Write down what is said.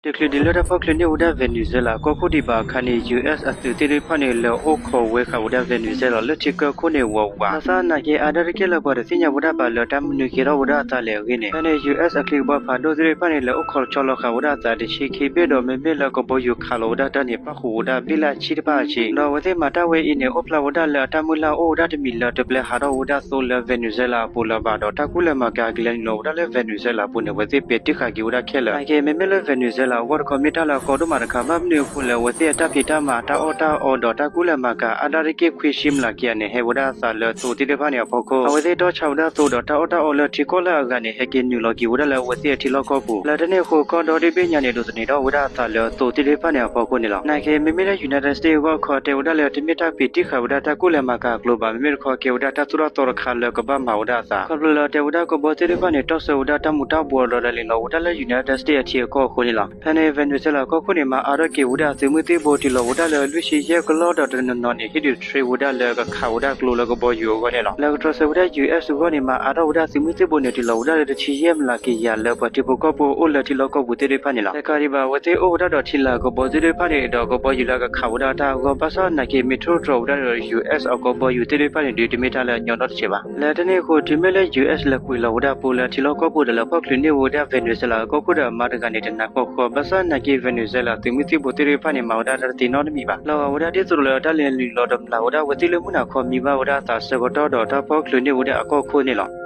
တချုးဒံးလၢတၢ်ဖီၣ်ချုးန့ၢ်ဝဲဒၣ် Venezuela ကီၢ်ခိၣ်ဒံးဘၣ်အခါန့ၣ် ယူၢ်အ့း အသုးသ့ၣ်တဖၣ်န့ၣ် လဲၤအိၣ်ခိးဝဲဃာ်ဝဲဒၣ် Venezuela လၢထံကၢခိၣ်န့ၣ်ဝးဝး, ဘၣ်ဆၣ်နာ်က့ အါဒၣ်တက့ၢ်လၢပှၤတသ့ၣ်ညါဝဲဒၣ်ဘၣ်လၢတၢ်မနုၤကဲထီၣ်ဝဲဒၣ်အသးလဲၣ်အဂ့ၢ်န့ၣ်, ဖဲန့ၣ် ယူၢ်အ့း အချံကဘီဖးဒိၣ်သ့ၣ်တဖၣ်န့ၣ် လဲၤအိၣ်ခိးဆီလီၤဃာ်ဝဲဒၣ်အသးတဆံခံဘ့ၣ်ဒီး မ့မ့ၢ်လၢကဘီယူၤခးလီၤဝဲဒၣ်တၢ်န့ၣ် ပၣ်ဃုာ်ဝဲဒၣ်ဘ့ၣ်လၢဆံတဖၣ်အဆံ, ဒီးအဝဲသ့ၣ်မၤတၢ်ဝဲအံၤန့ၣ် အိၣ်ဖျါဝဲဒၣ်လၢအတၢ်မုၢ်လၢ်အိၣ်ဝဲဒၣ်တမံၤလၢတပျဲဟးထီၣ်ဝဲဒၣ်သိလၢ Venezuela အပူၤလၢၤဘၣ်ဒီး တၢ်ကူၣ်လဲၤမၤကၤကလဲၤနုာ်လီၤဝဲဒၣ်လၢ Venezuela အပူၤန့ၣ် အဝဲသ့ၣ်ပဲာ်တံၢ်ဃာ်က့ၤဝဲဒၣ်ခဲလၢာ်. နာ်က့ မ့မ့ၢ်လၢ Venezuela အဂီၢ်တခီ မ့ၢ်တၢ်လၢအကီဒိၣ်မးတခါ ဘၣ်မနုၤအဃိလဲၣ် အဝဲသ့ၣ်အတၢ်ဖံးတၢ်မၤ အတၢ်အီၣ်တၢ်အီဒီးတၢ်ကူၣ်လဲၤမၤကၤ အါဒၣ်တက့ၢ်ခွံဆံမျးကယၤန့ၣ် ဟဲဝဲဒၣ်အသးလၢသိသ့ၣ်တဖၣ်န့ၣ်အဖီခိၣ်, အဝဲသ့ၣ်တီဆါဝဲဒၣ်သိဒီးတၢ်အီၣ်တၢ်အီလၢထံကီၢ်လၢအဂၤန့ၣ် ဟဲက့ၤနုာ်လီၤက့ၤဝဲဒၣ်လၢအဝဲသ့ၣ်အထံလီၢ်ကီၢ်ပူၤ, လၢတၢ်န့ၣ်အဃိ ကီၢ်ဒီတဘ့ၣ်ညါန့ၣ် ဒိးသန့ၤထီၣ်ဝဲဒၣ်အသးလၢသိသ့ၣ်တဖၣ်န့ၣ်အဖီခိၣ်န့ၣ်လီၤ. နာ်က့ မ့မ့ၢ်လၢ United States အဂီၢ်တခီ တဲဝဲဒၣ်လၢ တမ့ၢ်တၢ်ပဲာ်တံၢ်ဃာ်ဝဲဒၣ်တၢ်ကူၣ်လဲၤမၤကၤအကျိၤဘၣ်, မ့မ့ၢ်တခီ ကဲဝဲဒၣ်တၢ်သိၣ်တၢ်သီတခါလၢကဘၣ်မၤဝဲဒၣ်အသး, ခီဖျိလၢတဲဝဲဒၣ်ကဘီသ့ၣ်တဖၣ်န့ၣ် တီၣ်ဆၢဝဲဒၣ်တၢ်မူၤတၢ်ဘှီးဒီး လဲၤလီၤဝဲဒၣ်လၢယူၣ်နဲတၢ်စတ့ၣ်အထံအကီၢ်အဃိန့ၣ်လီၤ. ဖဲန့ၣ် Venezuela ကီၢ်ခိၣ်န့ၣ် မၤအါထီၣ်က့ၤဝဲဒၣ်အသုးမုၢ်သံၣ်ဘိ တုၤလီၤဝဲဒၣ်လၢလွံၢ်ဆံယဲၢ်ကလီၢ်ဒီး တနီၤနီၤန့ၣ် ဟ့ၣ်ဒုး train ဝဲဒၣ်လၢကခးဝဲဒၣ်ကျိလၢကဘီယူၤအဂီၢ်န့ၣ်လီၤ. လၢကတြီဆၢဝဲဒၣ် ယူၢ်အ့း အဂီၢ်န့ၣ် မၤအါထီၣ်ဝဲဒၣ်သုးမုၢ်သံၣ်ဘိန့ၣ် တုၤလီၤဝဲဒၣ်လၢတဆံယဲၢ်မျးကယၤလၢပှၤထံဖိကီၢ်ဖိအိၣ်လၢထံလီၢ်ကီၢ်ပူၤသ့ၣ်တဖၣ်န့ၣ်လီၤ. တကးဒံးဘၣ် အဝဲသ့ၣ်အိၣ်ဝဲဒၣ်ဒီးထံလာ်ကဘီသ့ၣ်တဖၣ်န့ၣ်ဒီး ကဘီယူၤလၢကခးဝဲဒၣ်တၢ်အဂီၢ် ဘၣ်ဆၣ်နာ်က့ မ့ၢ်ထိၣ်တြီၤဝဲဒၣ်ဒီး ယူၢ်အ့း အကဘီယူၤသ့ၣ်တဖၣ်န့ၣ်ဒီး တမ့ၢ်တၢ်လၢအညီနီတစဲးဘၣ်. လၢတၢ်န့ၣ်အဃိ တုၤမ့ၢ်လၢ ယူၢ်အ့း လဲၤကွံာ်လီၤဝဲဒၣ်ပိလၢထံလီၢ်ကီၢ်ပူၤဒီး လဲၤဖီၣ်ချုးန့ၢ်ဝဲဒၣ် Venezuela အကီၢ်ခိၣ်ဒီး အမါတဂၤန့ၣ် တနာ်ဃီဃီ, ဘၣ်ဆၣ်နာ်က့ Venezuela သုးမုၢ်သံၣ်ဘိသ့ၣ်တဖၣ်န့ၣ် မၤဝဲဒၣ်တၢ်တသ့နီတမံၤဘၣ်. လီၤဂာ်ဝဲဒၣ်ဒ်သိးဒီးလၢတၢ်လဲၤနုာ်လီၤဒီးမျးဝဲဒၣ်အဝဲသ့ၣ်လၢမုၢ်နၤခီ မံဘၣ်ဝဲဒၣ်အသးဆၢကတီၢ်ဒီး တၢ်ဖီၣ်ချုးန့ၢ်ဝဲဒၣ်အကီၢ်ခိၣ်န့ၣ်လီၤ.